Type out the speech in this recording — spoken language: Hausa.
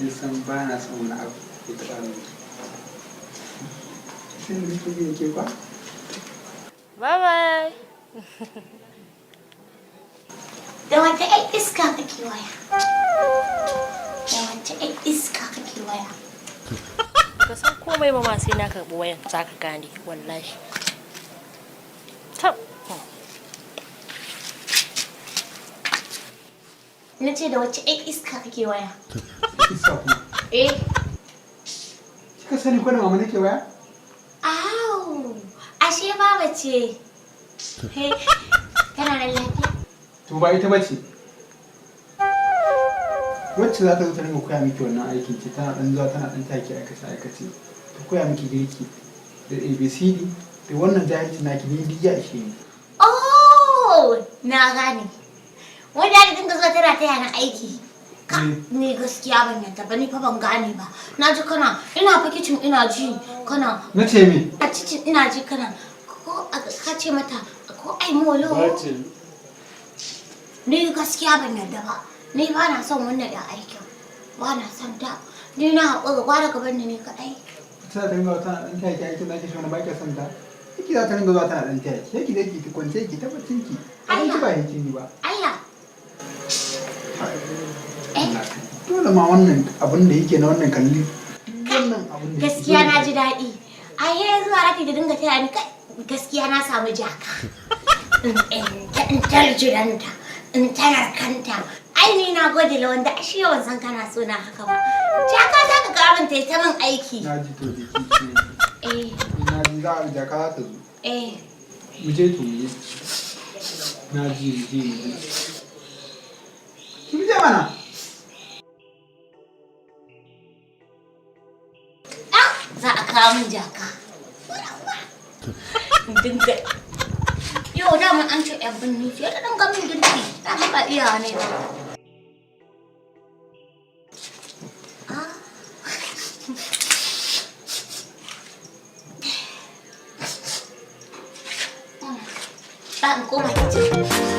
Kin san ba na son wani abu ya taɓa miki. Kin san nake ji da ke kwa? Bye bye. Da wata 'yar iska kake waya? Da wata 'yar iska kake waya? Ka san komai ba ma, sai na karɓi wayan za ka gane, wallahi. Tab. Na ce da wace 'yar iska kake waya? Iska kuma? Eh. Kika sani ko da mama nake waya? Au, ashe baba ce. He, tana nan lafiya? To, ba ita bace. Wacce za ta zo ta ringa koya miki wannan aikin ce, tana dan zuwa tana dan taki aikace aikace. Ta koya miki girki da ABCD da wannan jahilci naki, ni duk ya ishe ni. Oh, na gane. Wanda aka dinga zuwa tana taya na aiki. Ka, ni gaskiya ban yadda ba, ni fa ban gane ba. Na ji kana, ina fa kicin ina ji kana Na ce me? A kicin ina ji kana ko ka ce mata ko ai molo. Ni gaskiya ban yarda ba. Ni ba na son wannan da aikin. Ba na son ta. Ni na haƙura, gwara ka bar ni ni kaɗai. Tana ta ringa tana dan taya ki aikin zaki shi wani ba ki son ta. Yake za ta ringa zuwa tana dan taya ki. Yake da ki kwance ki ta baccin ki. Abinci ba yake yi ba. Allah. Eh? Dole ma wannan abin da yake na wannan kalli. Wannan abin da yake Gaskiya dole na ji daɗi. Ai zuwa raki da dinga taya ni kai, gaskiya na samu jaka. In tarjiranta, in tanar kanta. Ai ni na gode la wanda ashe yawan san kana so na haka ba. Jaka za ka ga min ta min aiki. Na ji, to jiki ce. Eh. Na ji, za a jaka za ta zo. Eh. Mu je, to mu je. Na ji, mu je, mu je. Ki mu je mana. Ah, za a kawo min jaka. In dinga. Yau dama an ce yan binni sai ta dinga min girki. Dama ba iyawa ne ba. Ah. Ba in koma kicin.